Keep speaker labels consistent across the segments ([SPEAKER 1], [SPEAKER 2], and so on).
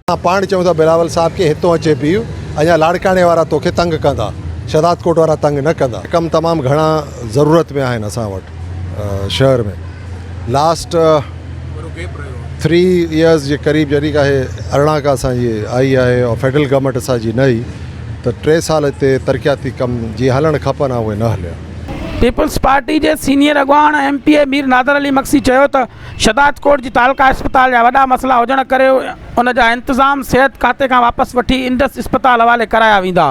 [SPEAKER 1] اسان پاڻ چئون ٿا بلاول صاحب کي هتو اچي بيهه اڃا لاڙڪاڻي وارا توکي تنگ ڪندا شهدادڪوٽ وارا تنگ نه ڪندا. ڪم تمام گهڻا ضرورت ۾ آهن اسان وٽ شهر ۾ لاسٽ ٿري ايئرز جي قريب جڏهن کان هي 18 کان اسان جي آئي آهي اور فيڊرل گورنمينٽ اسان جي نه هئي ته 3 سال هتي ترقياتي ڪم جي هلڻ کپن ها اهي نه هليا.
[SPEAKER 2] پيپلز پارٽي جي سينيئر اڳواڻ M P A Mir Nadir Ali Magsi چيو ته شهدادڪوٽ جي تعلقه اسپتال جا وڏا مسئلا هجڻ ڪري ان جا انتظام صحت کاتي کان واپس وٺي انڊس اسپتال حوالي ڪرايا ويندا.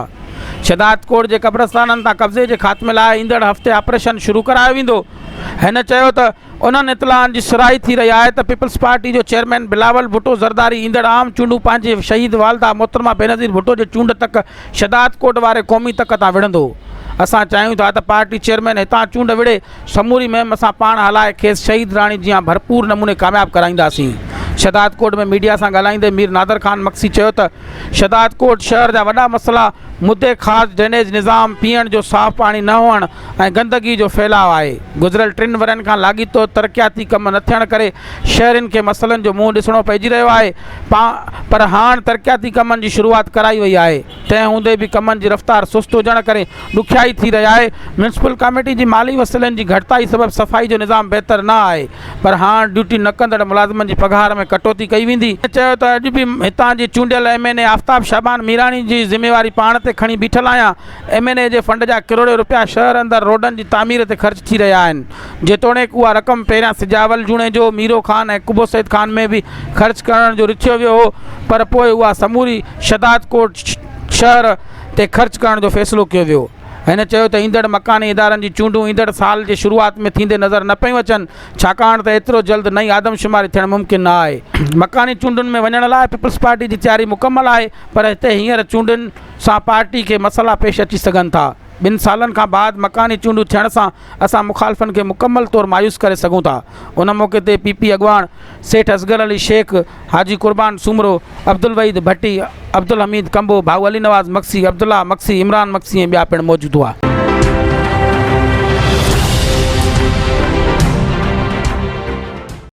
[SPEAKER 2] شهدادڪوٽ جي قبرستانن تان قبضي جي خاتمي لاء ايندڙ هفتي آپريشن شروع ڪرايو ويندو. هن چيو ته انهن اطلاعن جي سرهائي ٿي رهي آهي ته پيپلز پارٽي جو چيئرمين بلاول ڀٽو زرداري ايندڙ عام چونڊون پنهنجي شهيد والده محترمه بينظير ڀٽو جي چونڊ تڪ شهدادڪوٽ واري قومي تڪ تان وڙهندو. اسان چاهيون ٿا ته پارٽي چيئرمين هتان چونڊ وڙهي سموري مهم اسان پاڻ هلائي کيس شهيد راڻي جيان ڀرپور نموني ڪامياب ڪرائينداسين. شهدادڪوٽ ۾ ميڊيا سان ڳالهائيندي مير نادر خان مگسي چيو ته شهدادڪوٽ شهر جا وڏا مسئلا مدي خاص ڊرينيج نظام، پيئڻ جو صاف پاڻي نه هئڻ ۽ گندگي جو ڦهلاء آهي. گذريل ٽن ورهين کان لاڳيتو ترقياتي ڪم نه ٿيڻ ڪري شهرين کي مسئلن جو منهن ڏسڻو پئجي رهيو آهي پر هاڻ ترقياتي ڪمن جي شروعات ڪرائي وئي آهي. تنهن هوندي به ڪمن جي رفتار سست هجڻ ڪري ڏکيائي ٿي رهي آهي. ميونسپل ڪاميٽي جي مالي وسيلن جي گهٽتائي سبب صفائي جو نظام بهتر نه آهي پر هاڻ ڊيوٽي نه ڪندڙ ملازمن جي پگهار ۾ ڪٽوتي ڪئي ويندي. هن چيو ته اڄ به هتان جي چونڊيل M N A Aftab Shaban Mirani جي ذميواري پاڻ تي کڻي بيٺل آهيان، ايم اين اي جي فنڊ جا ڪروڙين رپيا شهر اندر روڊن جي تعمير تي خرچ ٿي رهيا آهن، جيتوڻيڪ اها رقم پهريان سجاول جوڻيجو، ميرو خان ۽ قبو سيد خان ۾ به خرچ ڪرڻ جو رٿيو ويو هو پر پوء اها سموري شهدادڪوٽ شهر تي خرچ ڪرڻ جو فيصلو ڪيو ويو. هن چيو ته ايندڙ مڪاني ادارن جي چونڊون ايندڙ سال جي شروعات ۾ ٿيندي نظر نه پيون اچن، ڇاڪاڻ ته ايترو جلد نئين آدمشماري ٿيڻ ممڪن نه آهي. مڪاني چونڊن ۾ وڃڻ لاء پيپلز پارٽي جي تياري مڪمل آهي پر هتي هينئر چونڊن سان پارٽي کي مسئلا پيش اچي سگهن ٿا. ٻن سالن کان بعد مڪاني چونڊون ٿيڻ سان اسان مخالفن کي مڪمل طور مايوس ڪري سگهون ٿا. ان موقعي تي پي پي اڳواڻ سيٺ اصغر علي شيخ، حاجي قربان سومرو، عبدالوحيد ڀٽي، عبدالحميد ڪمبو، ڀائو علي نواز مگسي، عبدالله مگسي، عمران مگسي ۽ ٻيا پڻ موجود هئا.